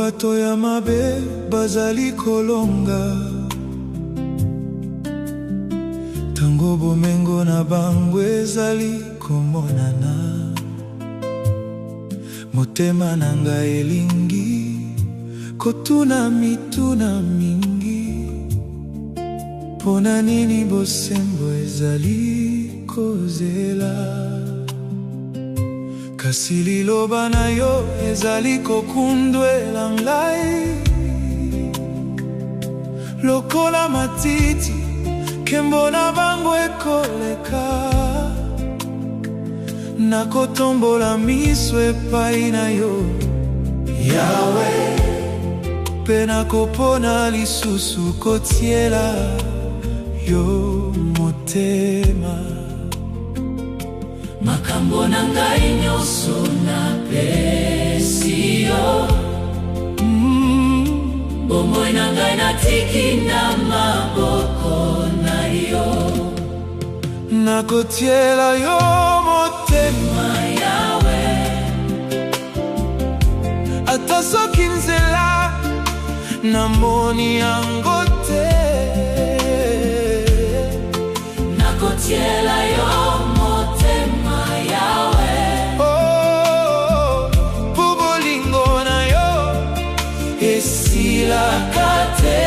bato ya mabe bazali kolonga, tango bomengo na bango ezali komonana, motema na ngai elingi kotuna mituna mingi, mpo na nini bosembo ezali kozela? Kasi liloba na yo ezali kokundwela ngai lokola matiti, nkembo na bango ekoleka. Nakotombola miso epai na yo, Yawe, mpe nakopona lisusu kotiela yo motema. Makambo na ngai nyonso napesi yo, bomoi na ngai natiki na maboko na yo. Nakotiela yo motema, Yawe, ata soki nzela namoni yango te. Nakotiela yo motema, Yawe. Oh, po bolingo na yo esilaka te.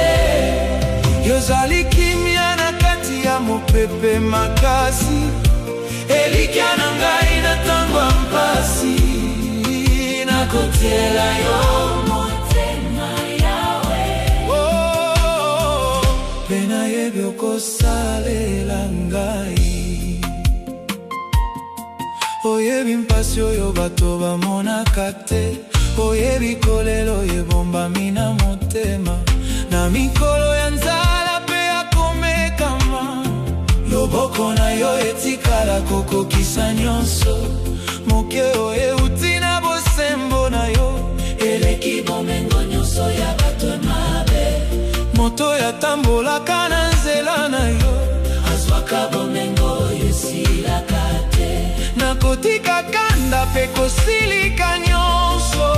Yozali kimia na kati ya mopepe makasi, elikya na ngai na ntango ya mpasi. Nakotiela yo motema, Yawe. Oh, mpe nayebi okosalela ngai. Oyebi mpasi oyo bato bamonaka te, oyebi kolela oyo ebombami na motema. Na mikolo ya nzala mpe ya komekama, loboko na yo etikala kokokisa nyonso. Moke oyo euti na bosembo na yo eleki bomengo nyonso ya bato mabe. Moto oyo atambolaka na nzela na yo azwaka bomengo oyo esilaka te. Nakotika kanda mpe kosilika nyonso,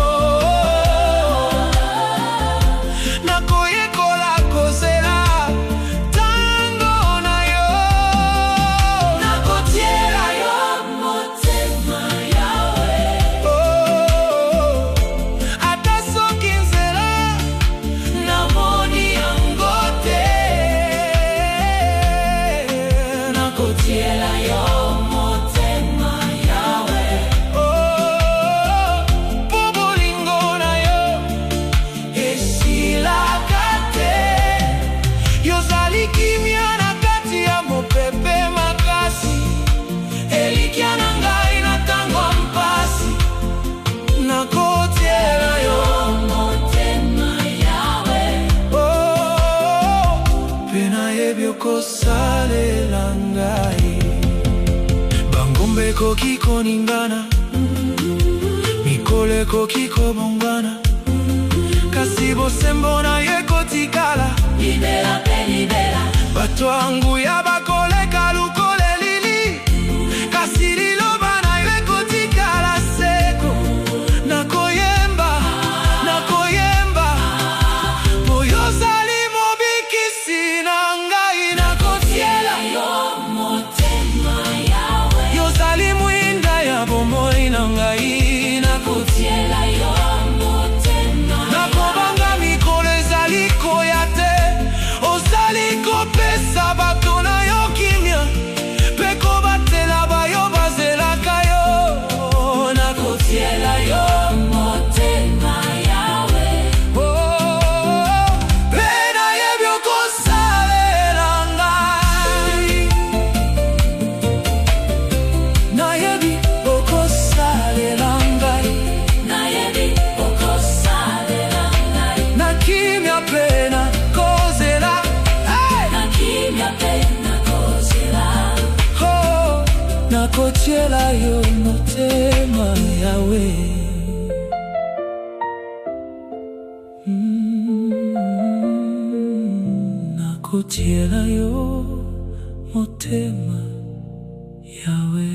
nakoyekola kozela tango na yo. Nakotiela yo motema, Yawe. Oh, ata soki nzela namoni yango te. Nakotiela yo motema, Yawe. Oh, po bolingo na yo esilaka te. Yozali kimia na kati ya mopepe makasi, elikya na ngai na ntango ya mpasi. Nakotiela yo motema, Yawe. Oh, mpe nayebi okosalela ngai. Bangomba ekoki koningana, mikolo ekoki kobongwana, kasi bosembo na yo ekotikala libela mpe libela. Bato ya nguya bakoleka lokola elili, kasi liloba na yo ekotikala seko. Nakoyemba, nakoyemba, po yozali mobikisi na ngai. Nakotiela Nakotiela yo motema, Yawe. Yozali mwinda ya bomoi na ngai. Nakotiela yo motema. Nakobanga mikolo ezali koya te. Ozali kopesa bato na yo kimia mpe kobatela bayo bazelaka yo. Nakotiela yo motema, Yawe. Oh, mpe nayebi okosalela ngai. Nayebi okosalela ngai. Nayebi okosalela ngai. Na kimia mpe na kozela. Hey! Na kimia mpe nakozela. Oh, nakotiela yo motema, Yawe. Nakotiela yo motema, Yawe.